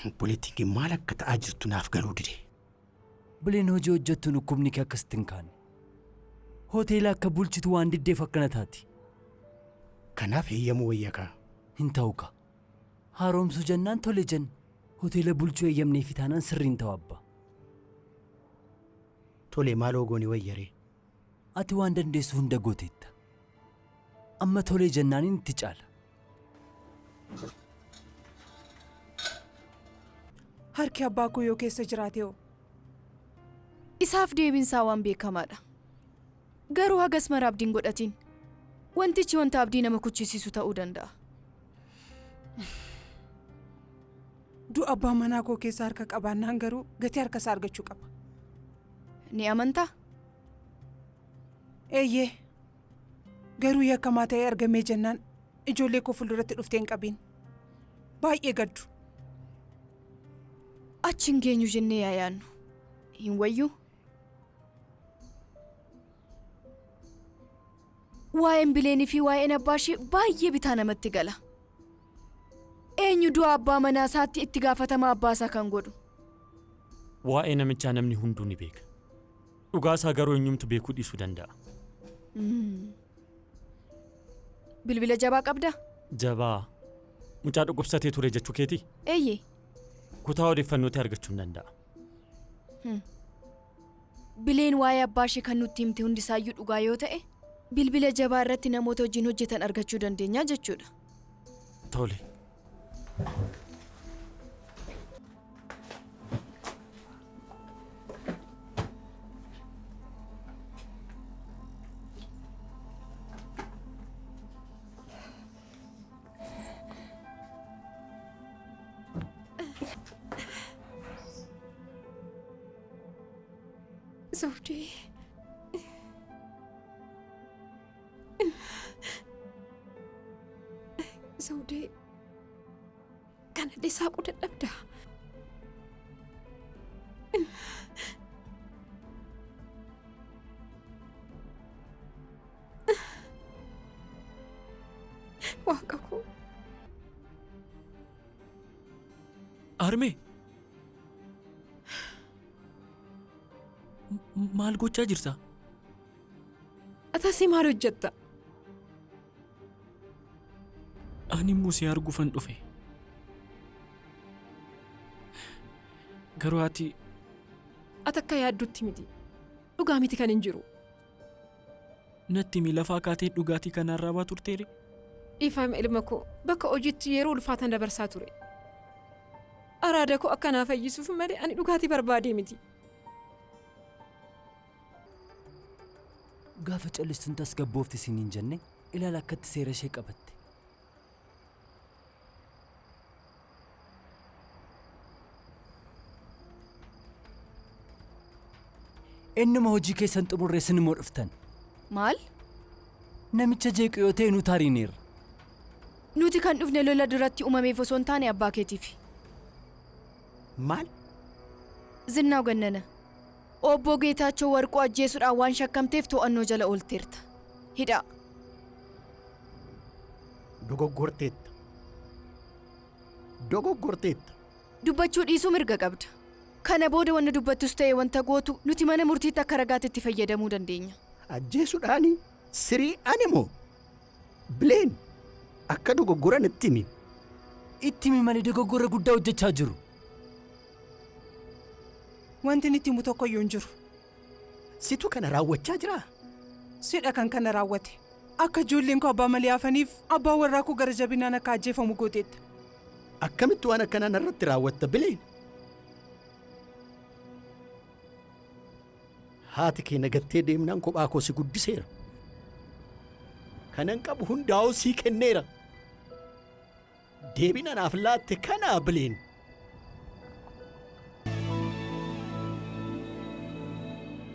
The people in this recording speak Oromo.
Obboleettiin kee maal akka ta'aa jirtu naaf galuu dide. Bileen hojii hojjettuun dhukkubni kee akkasitti hin kaane. Hoteela akka bulchitu waan diddeef akkana taati. Kanaaf heeyyamuu wayya kaa. Hin ta'u kaa. Haaromsuu jennaan tole jenne. Hoteela bulchuu eeyyamneefi taanaan sirrii hin ta'u abbaa. Tole maaloo goone wayyaree? Ati waan dandeessu hunda gooteetta. Amma tolee jennaaniin itti caala. Harki abbaa koo yoo keessa jiraate hoo? Isaaf deebiinsaa waan beekamaadha. Garuu hagas mara abdiin godhatiin. Wantichi wanta abdii nama kuchisiisu ta'uu danda'a. Du'a abbaa manaa koo keessa harka qabaannaan garuu gatii harka isaa argachuu qaba. Ni amantaa? Eeyyee. Garuu yakkamaa ta'ee argamee jennaan ijoollee koo fuulduratti dhuftee hin qabiin. Baay'ee gaddu. Achi hin geenyu jennee yaa yaannu. Hin wayyuu? Waa'een Bileenii fi waa'een abbaa ishee baay'ee bitaa namatti gala. Eenyu du'a abbaa manaa isaatti itti gaafatama abbaa isaa kan godhu? Waa'ee namichaa namni hunduu ni beeka. Dhugaa isaa garuu eenyumtu beekuu dhiisuu danda'a. Bilbila jabaa qabdaa? Jabaa. Mucaa dhukkubsatee ture jechuu keetii? Eeyyee. Kutaa odeeffannootii argachuu hin danda'a. Bileen waa'ee abbaa ishee kan nutti himte hundisaayyuu dhugaa yoo ta'e, bilbila jabaa irratti namoota wajjin hojjetan argachuu dandeenya jechuudha. Tole. Zawdee. Zawdee. Kanallee saaquu dadhabda. Waaqa koo. Harmee! Maal gochaa jirta? Atasii maal hojjetta? Ani immoo si arguufan dhufe. Garuu ati Ati akka yaaddutti miti. Dhugaa miti kan hin jiru. Natti himi lafaa kaatee dhugaatii kana arraabaa turteere? Dhiifama ilma koo bakka hojiitti yeroo ulfaatan dabarsaa ture. Araada koo akka naa fayyisuuf malee ani dhugaatii barbaadee miti. Gaafa callistuun tasgabboofti siin hin jenne ilaala akkatti seera ishee qabatte. Ennuma hojii keessan xumurre isin immoo dhuftan. Maal? Namicha jeequ yoo ta'e nuti ariineerra. Nuti kan dhufne lola duratti uumameef osoo hin taane abbaa keetiifi. Maal? Zinnaaw Gannana. Obboo Geetaachoo Warquu ajjeesuudhaan waan shakkamteef to'annoo jala oolteerta. Hidhaa. Dogoggorteetta. Dogoggorteetta. Dubbachuu dhiisuu mirga qabda. Kana booda wanna dubbattus ta'e wanta gootu nuti mana murtiitti akka ragaatti itti fayyadamuu dandeenya. Ajjeesuudhaanii? Sirii ani moo? Bileen! Akka dogoggora natti himi. Itti himi malee dogoggora guddaa hojjechaa jiru. Wanti inni itti himu tokkoyyuu hin jiru. Situ kana raawwachaa jiraa? Sidha kan kana raawwate. Akka ijoolleen koo abbaa malee hafaniif abbaan warraa koo gara jabinaan akka ajjeefamu gooteetta. Akkamitti waan akkanaa narratti raawwatta Bileen? Haati kee na gattee deemnaan kophaa koo si guddiseera. Kanan qabu hundaa'uu sii kenneera. Deebiin anaaf laatte kanaa Bileen.